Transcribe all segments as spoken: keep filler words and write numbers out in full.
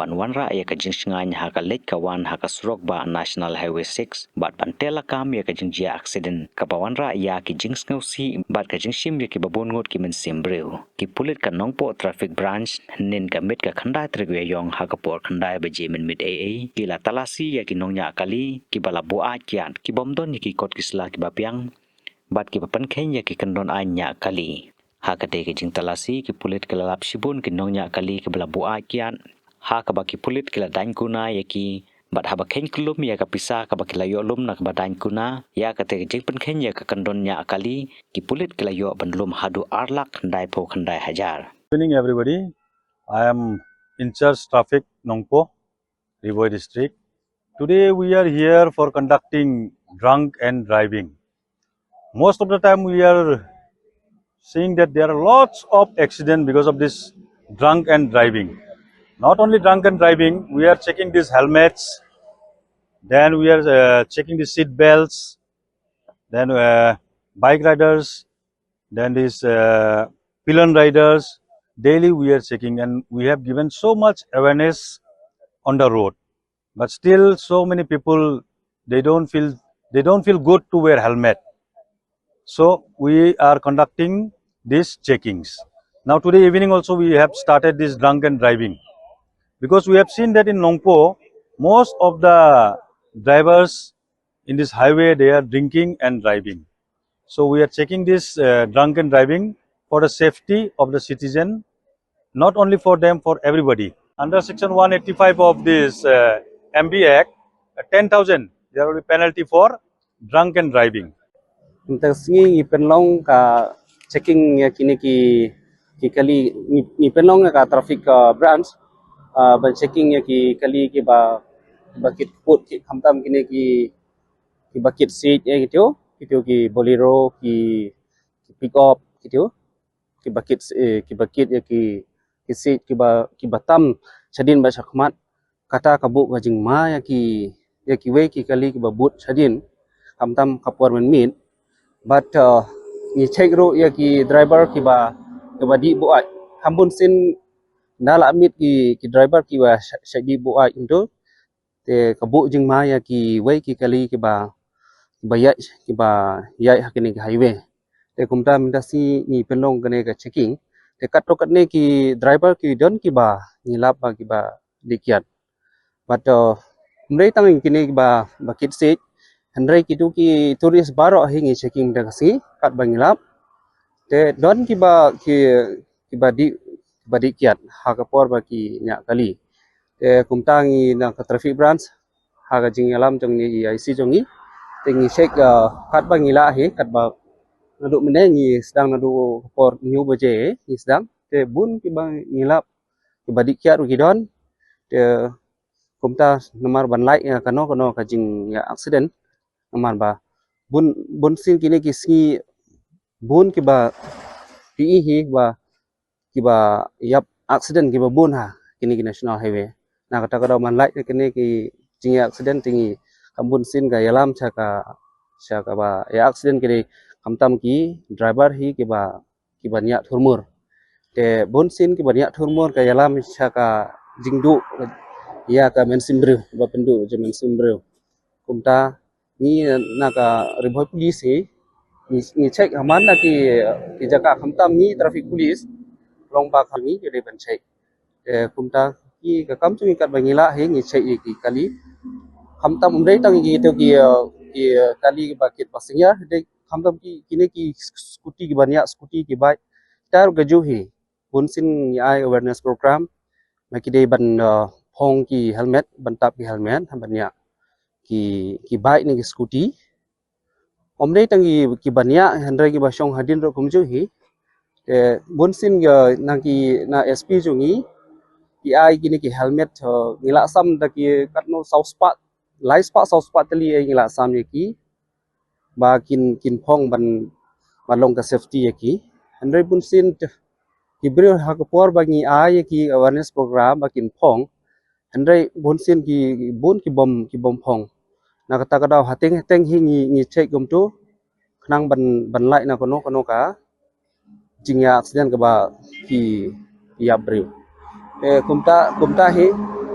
ban wanrah ïa ka jingshngaiñ ha ka leit ka wan ha ka surok ba National Highway six bad ban teh lakam ïa ka jingjia aksiden kaba wanrah ïa ki jingsngewsih bad ka jingshim ïa kiba bun ngut ki mynsiem briew. Ki pulit ka Nongpoh Traffic Branch, hynnin ka miet ka khyndai tarik Ïaïong ha ka por khyndai baje mynmiet ei ei, ki la talasi ïa ki nongñiah kali kiba la buaid kiad, kibym don ïa ki kot ki sla kiba biang bad kiba pynkheiñ ïa ki kyndon aiñ ñiah kali. Ha katei ka jingtalasi, ki pulit ki la lap shibun ki nongñiah kali kiba la buaid kiad, ha kaba ki pulit ki la daiñ kuna ïa ki, bad haba kheiñ kyllum ïa ka pisa kaba ki la ïoh lum na kaba daiñ kuna ïa katei ka jingpynkheiñ ïa ka kyndon ñiah kali, ki pulit ki la ïoh ban lum haduh ar lak khyndai phew khyndai hajar. Evening, everybody. I am in charge traffic, Nongpoh, Ri Bhoi district. Today we are here for conducting drunk and driving. Most of the time we are seeing that there are lots of accident because of this drunk and driving. Not only drunk and driving, we are checking these helmets, then we are, uh, checking the seat belts, then, uh, bike riders, then these, uh, pillion riders. Daily we are checking, and we have given so much awareness on the road. But still, so many people, they don't feel, they don't feel good to wear helmet. So we are conducting these checkings. Now today evening also we have started this drunk and driving, because we have seen that in Nongpoh, most of the drivers in this highway, they are drinking and driving. So we are checking this, uh, drunk and driving for the safety of the citizen, not only for them, for everybody. Under section one eighty-five of this, uh, M B Act, uh, ten thousand, there will be penalty for drunk and driving. Mynta ka sngi ngi pynlong ka checking ïa kine ki, ki kali, ngi, ngi pynlong ïa ka traffic, uh, branch, uh, ban checking ïa ki kali kiba, kiba kit kput, ki khamtam kine ki, kiba kit siej ïa kito, kito ki Bolero, ki, ki pick up, kito. Kiba kit, eh, kiba kit ïa ki, ki siej kiba, kiba tam shadien bad shakhmat. Kata ka buh ka jingma ïa ki, ïa kiwei ki kali kiba bud shadien, khamtam ka por mynmiet. Bad, uh, ngi check ruh ïa ki driver kiba, kiba dih buaid. Kham bun sien nga la meet ki, ki driver kiba sha, sha dih buaid hangto. Te ka buh jingma ïa kiwei ki kali kiba, kiba ïaid, kiba ïaid ha kane ka highway. Te kumta mynta sngi ngi pynlong kane ka checking. Te katto katne ki driver ki don kiba ngi lap ba kiba dih kiad. Bad, uh, hynrei tang kine kiba, ba kit siej, hynrei kito ki tourist baroh hi ngi checking mynta ka sngi katba ngi lap. Te don kiba ki, kiba dih, kiba dih kiad ha ka por ba ki ñiah kali. Te kumta ngi na ka traffic branch, ha ka jingïalam jong ngi, I C jong ngi. Te ngi check, uh, katba ngi lah hi, katba naduh mynne ngi sdang, naduh ka por hynñiew baje ngi sdang. Te bun kiba ngi lap, kiba dih kiad ruh ki don. Te kumta namar ban lait, uh, kano kano ka jingïa accident. Namar ba bun, bun sien kine ki sngi bun kiba, ki i hi ba kiba ïap accident kiba bun ha kine ki national highway. Na kata ka daw ban lait na kine ki jingïa accident te ngi kham bun sien ka ïalam sha ka, sha kaba ïa accident kine, khamtam ki driver hi kiba, kiba ñiah thurmur. Te bun sien kiba ñiah thurmur ka ïalam sha ka jingduh ïa ka mynsiem briew, ba pynduh ïa ka mynsiem briew. Kumta ngi na ka Ri Bhoi Police hi, ngi, ngi check ha man la ki, ki jaka, khamtam ngi traffic police, long ba ka ngi ki dei ban check. Eh, kumta ki ka kam jong ngi katba ngi lah hi ngi check ïa ki kali. Khamtam ym dei tang ki to ki, eh, ki, eh, kali ba kit passenger, dei khamtam ki, kine ki scooty kiba ñiah scooty ki bike. Kita ruh ka juh hi. Bun sien ngi ai awareness program. Ba ki dei ban, uh, phong ki helmet, ban tap ki helmet, ban ñiah ki, ki bike ne ki scooty. Ym dei tang ki, kiba ñiah, hynrei kiba shong hadien ruh kumjuh hi. Te bun sien ki, na ki, na S P jong ngi, ki ai kine ki helmet, uh, ngi la sam da ki katno saw spah, lai spah saw spah tylli, eh, ngi la sam ïa ki. Ba kin, kin phong ban, ban long ka safety ïa ki. Hynrei bun sien ki briew ha ka por ba ngi ai ïa ki awareness program ba kin phong. Hynrei bun sien ki, bun kibym, kibym phong. Na kata ka daw hateng hateng hi ngi, ngi check kumto. Khnang ban, ban lait na kano kano ka jingïa accident kaba ki ïap briew. Eh, kumta, kumta hi,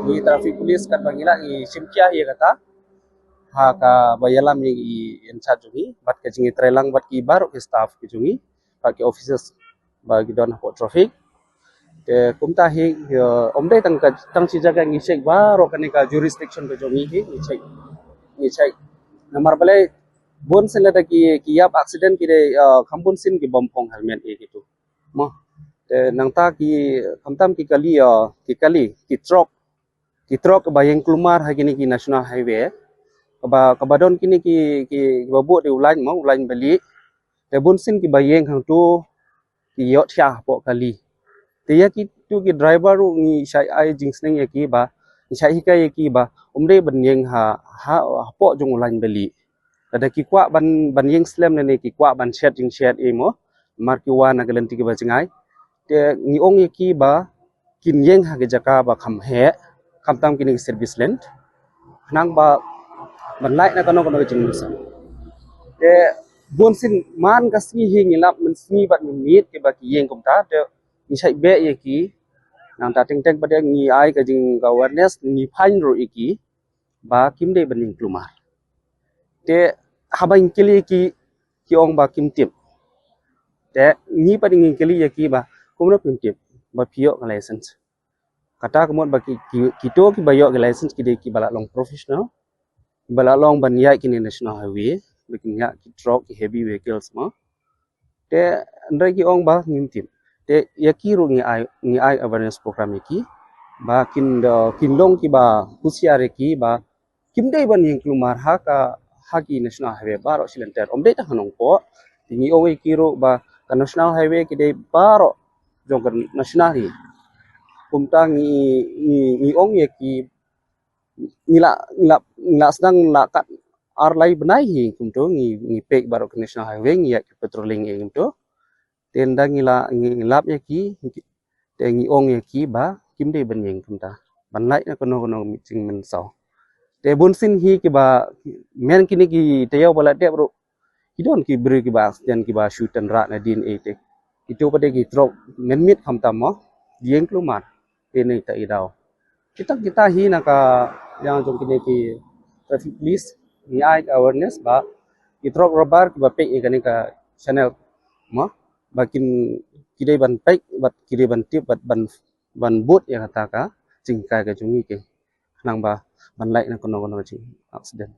Ngi traffic police katba ngi lah ngi shim khia ïa kata ha kaba ïalam ïa i in charge jong ngi bad ka jingïatreilang bad ki baroh ki staff ki jong ngi bad ki officers ba ki don hapoh traffic. Te kumta hi, ym dei tang ka, tang shi jaka ngi check baroh kane ka jurisdiction ka jong ngi hi ngi check, ngi check. Namar balei bun sien lada ki, ki ïap accident ki dei, kham bun sien ki bym phong helmet ïa kitu. Mo. Te nangta ki, khamtam ki kali, ki kali, ki truck, ki truck ba ïeng kulmar ha kine ki national highway. Kaba, kaba don kine ki, ki, kiba buh dei u lain mo, u lain bali. Te bun sien kiba ïeng hangtu ki ïoh thiah hapoh kali. Te ïa kitu ki driver ruh ngi shait ai jingsneng ïa ki ba, ngi shait hikai ïa ki ba ym dei ban ïeng ha, ha, hapoh jong u lain bali. Lada ki kwah ban, ban ïeng slem ne, ne ki kwah ban shet jingshet ïa mo, mar ki wan na ka lynti kiba jngai. Te ngi ong ïa ki ba kin ïeng ha ka jaka ba kham heh, khamtam kine ki service lane. Khnang ba ban lait na kano kano ka jingmynsaw. Te bun sien man ka sngi hi ngi lap mynsngi bad mynmiet kiba ki ïeng kumta, te ngi shait beh ïa ki. Nangta teng teng pat ngi ai ka jing ka awareness, ngi phan ruh ïa ki ba kim dei ban ïeng kulmar. Te haba ngi kylli ïa ki, ki ong ba kim tip. Te ngi pat ngi kylli ïa ki ba kumno phi tip ba phi ïoh ka license. Kata ka mut ba ki, ki, kito kiba ïoh ka license ki dei kiba la long professional, kiba la long ban ïaid kine national highway, ba kin ïaid ki truck, ki heavy vehicles mo. Te hynrei ki ong ba ngim tip. Te ïa ki ruh ngi ai, ngi ai awareness program ïa ki ba kin, kin long kiba husiar ïa ki ba kim dei ban ïeng kulmar ha ka, ha ki national highway baroh shi lynter. Ym dei tang ha Nongpoh. Te ngi ong ïa ki ruh ba ka national highway ki dei baroh jong ka national hi. Kumta ngi, ngi, ngi ong ïa ki, ngi la, ngi la, ngi la sdang la kat ar lai bnai hi kumto ngi, ngi peit baroh ka national highway ngi ïaid ki patrolling ïa kumto. Te ynda ngi la, ngi lap ïa ki, te ngi ong ïa ki ba kim dei ban ïeng kumta ban lait na kano kano ka jingmynsaw. Te bun sien hi kiba men kine ki taïew ba la dep ruh ki don ki briew kiba accident kiba shu tynrah nadien eh te. Kitu pat dei ki truck mynmiet khamtam mo, ïeng kulmar. Te ne ta i daw. Kita, kita hi na ka liang jong kine ki traffic police ngi ai awareness ba ki truck rubber kiba peit ïa kane ka channel mo ba kin, ki dei ban peit bad ki dei ban tip bad ban, ban bud ïa kata ka jinghikai ka jong ngi ki. Khnang ba ban lait na kano kano ka jing accident.